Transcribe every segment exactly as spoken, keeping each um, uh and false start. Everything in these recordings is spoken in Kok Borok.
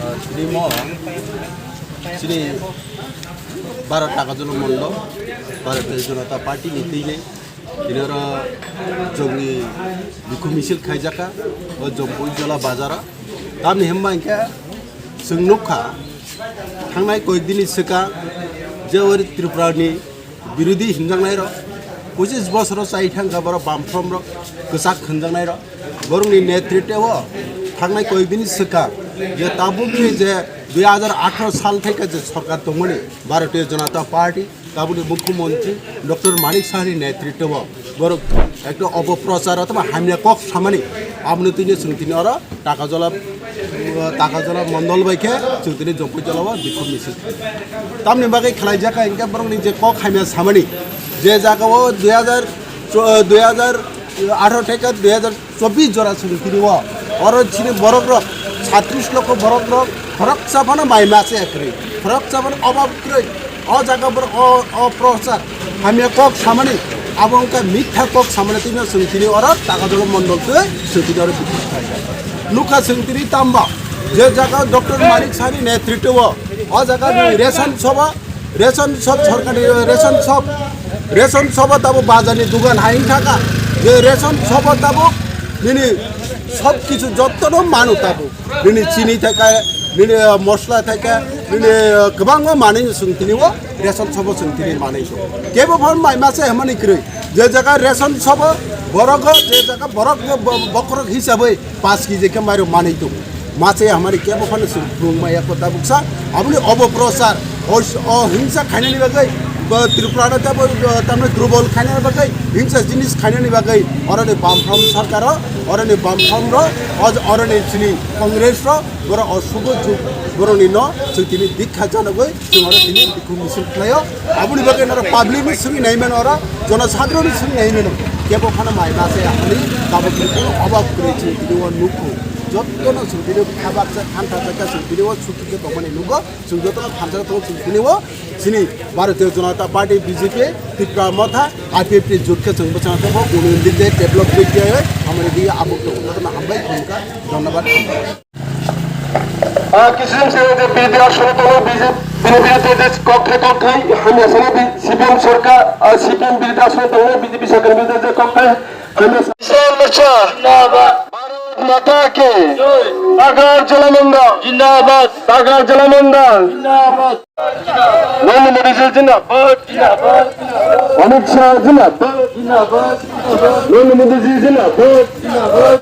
Tini mo chini Bharat Takajolo Mondol, Bharatiya Janata Party ni twi ni, tini oro jongni bikhu misil khaijaka, o Jompui Jola bazaro. Tamni himba hinkhe chwng nukha, thangnai koyek dini swkang je ori Tripura ni birodhi hinjaknairok, pochis bosoro chai thangkha borok bamfromrok kwchak hinjaknairok, borokni netritwo thangnai koyek dini swkang je tabukni je dui hajar atharo sal thaika je sorkar tongmani Bharatiya Janata Party, tabukni Mukhyamantri Doctor Manik Sahani netritwo borok ekta opoprochar otoba hamya kok samani, aboni twino chwng tini oro Takajala, Takajala mondol bai khe chwng tini Jompui Jola o bikhuk misil. Tamni bagwi khlai jaka hinkhe borokni je kok hamya samani, je jaga o dui hajar, dui hajar atharo theka dui hajar chobbish jora chwng tini o, oro chini borok rok, chhatris lokho borok rok, khoroksa phano mai mase kwrwi, khoroksa phano obab kwrwi, o jaga borok o, o prochar hamya kok samani, abo wngkha mitha kok samani, tini chwng tini oro Takajolo mondol twi chwng tini oro bikhuk khlai. Nukha chwng tini tamba, je jaga Doctor Manik Sahani netritwo o jaga ni ration soba, ration shop sorkari ration shop, ration shop o tabuk bazar ni dugan hai wngkha kha, je ration shop o tabuk nini sob kichu jottono manu tabuk. Nini chini theka, nini, uh, mosla theka, nini, uh, kwbangma manwi chwng tini o ration shop o chwng tini manwi tongo. Kebo phano mai mase hwnmani kwrwi. Je jaga ration shop o borok o, je jaga borok o bo-, bokhorok hisabwi paanch kg khe mairok manwi tongo. Mase hwnmani kebo phano chwng phwrwng maya kota buksa. Aboni obo prochar, o, o hingsa khainani bagwi, bo Tripura no tebo, uh, tamni durbol khainani bagwi, hingsa jinis khainani bagwi, oroni bamfrom sorkar o, oroni bamfrom ro, o, oroni chini Congress ro, Borok o subo jug borokni no chwng tini dikha janagwi chwng oro tini bikhu misil khlaio. Aboni bagwi norok public ni swngwi nai mano, oro jonosadharon ni swngwi nai mano. Kebo phano mai mase ahani tabuk ni kono obab kwrwi chwng tini o nukho. Jotto no chwng tini o kha baksa, khan thajak kha chwng tini o suki khe tongmani nukgo. Chwng joto no phansa tongo chwng tini o chini Bharatiya Janata Party, B J P, Tipra Motha, I P F T jut khe chwng bwsano tongo. Unity develop khe hamari diye abuk tongo. Joto no hambai khulumkha. Dhonnobad. Ah, Kishan Singh je B J P asole tongo, B J P, bini biruddhe je kokthai kokthai hamya sani bi-, C P M sorkar, ah, C P M biruddhe asole tongo, B J P sorkar biruddhe je kokthai hamya sa- Kisan Morcha. Zindabad. Bharat Mata ki. Jai. Tagar Jala Mondol. Zindabad. Tagar Jala Mondol. Zindabad. Narendra Modi ji zindabad. Zindabad. Amit Shah zindabad. Zindabad. Narendra Modi ji zindabad. Zindabad.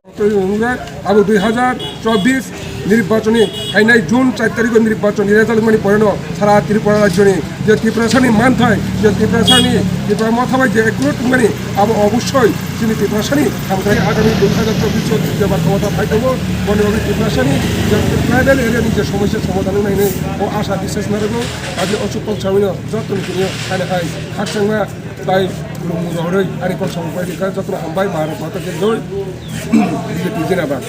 Abo dui hajar chobbish nirbachoni phainai June char tarikh o nirbachoni result wngmani poreno sara Tripura rajyoni je Tiprasani manthai, je Tiprasani, Tipra Motha bai je ekro tongmani, abo obossoi chini Tiprasani hamkrai agami dui hajar chobbish o je bar khomota phai tongo, boni bagwi Tiprasani je tribal area ni je somosya somadhan wngnai hinwi o asha biswas narwgo, abo Ashok Pal Chawino jottoni tini haino hai khakchangma bai khulumung rohorwi ani kok samung pai rikha, jotono hambai, Bharat Mata ki jai, B J P zindabad.